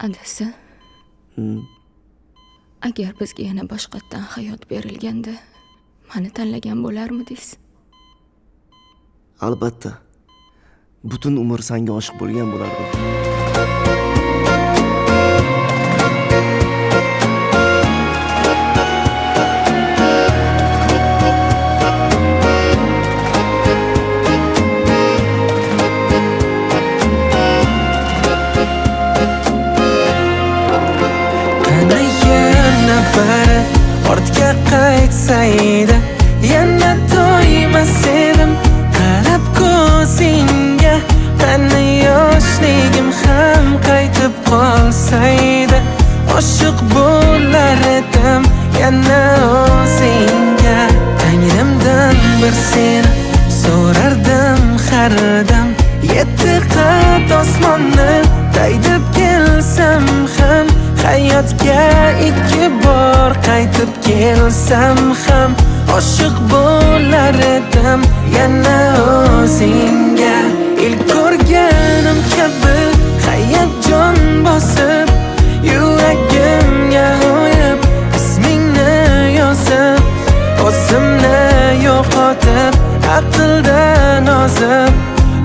Adasi, agar bizga yana boshqatdan hayot berilganda, meni tanlagan bo'larmidingiz? Albatta. Butun umr senga oshiq bo'lgan bo'lardim. Qani yana bari ortga qaytsaydi, yana to'ymas edim qarab ko'zingga. Qani yoshligim ham qaytib qolsaydi, oshiq bo'lar edim yana o'zingga. Tangrimdan bir seni so'rardim har dam, yetti qat osmonni daydib kelsam ham, hayotga ikki bor qaytib kelsam ham, oshiq bo'lar edim yana o'zingga. Ilk ko'rganim kabi hayajon bosib, yuragimga o'yib ismingni yozib, o'zimni yo'qotib aqldan ozib,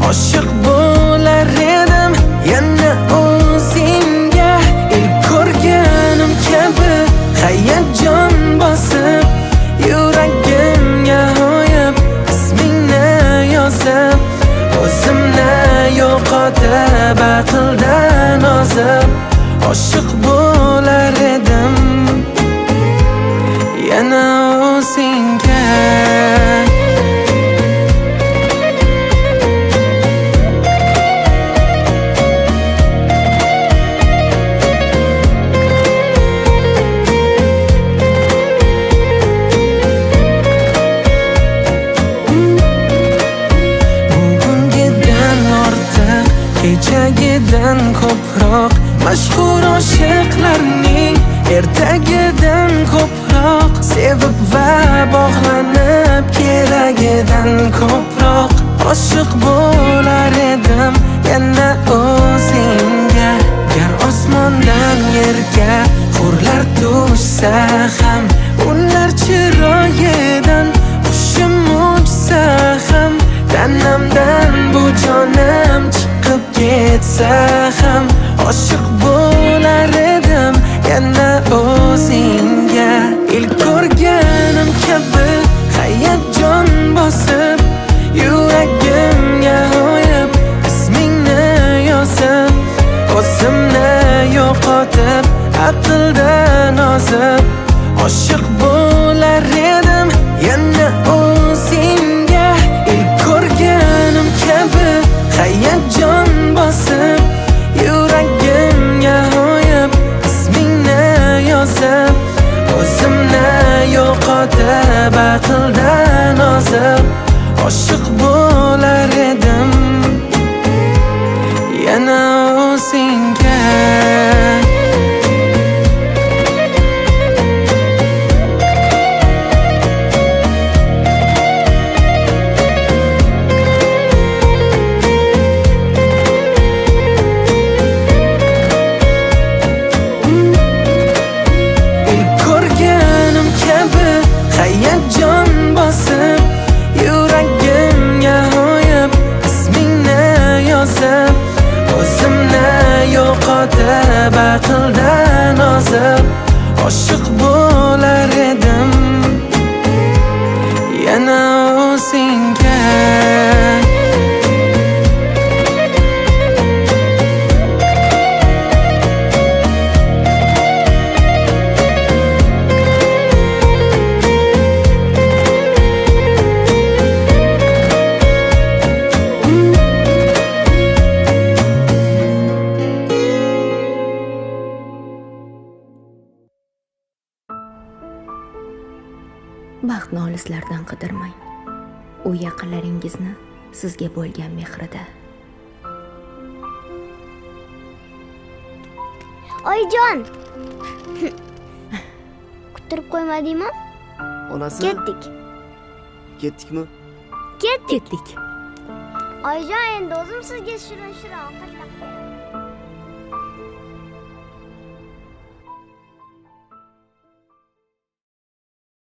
oshiq bo'lar edim yana o'zingga. Ilk ko'rganim kabi hayajon bosib, yuragimga o'yib ismingni yozib, o'zimni yo'qotib aqldan ozib, oshiq bo'lar edim yana o'zingga. Bugungidan ortiq kechagidan ko'proq, mashhur oshiqlarning ertagidan ko'proq, sevib va bog'lanib keragidan ko'proq, oshiq bo'lar edim yana o'zingga. Gar osmondan yerga hurlar tushsa ham, ular chiroyidan hushim uchsa ham, tanamdan bu jonim chiqib ketsa ham, oshiq bo'lar edim yana o'zingga. Ilk ko'rganim kabi hayajon bosib, yuragimga o'yib ismingni yozib, o'zimni yo'qotib aqldan ozib, oshiq bo'lar edim yana o'zingga. Ilk ko'rganim kabi hayajon bosib, yuragimga o'yib ismingni yozib, o'zimni yo'qotib aqldan ozib, oshiq bo'lar edim yana o'zingga. İlk ko'rganim kabi hayajon bosib, yuragimga o'yib ismingni yozib, o'zimni yo'qotib aqldan ozib, oshiq bo'lar edim yana o'zingga. Baxtni olislardan qidirmang. U yaqinlaringizni sizga bo'lgan mehrida. Oyijon! Kuttirib qo'ymadingmi? Onasi, Ketdik. Ketdikmi? Ketdik. Ketdik. Oyijon, endi o'zim sizga shirin-shirin ovqatlar qilib beraman.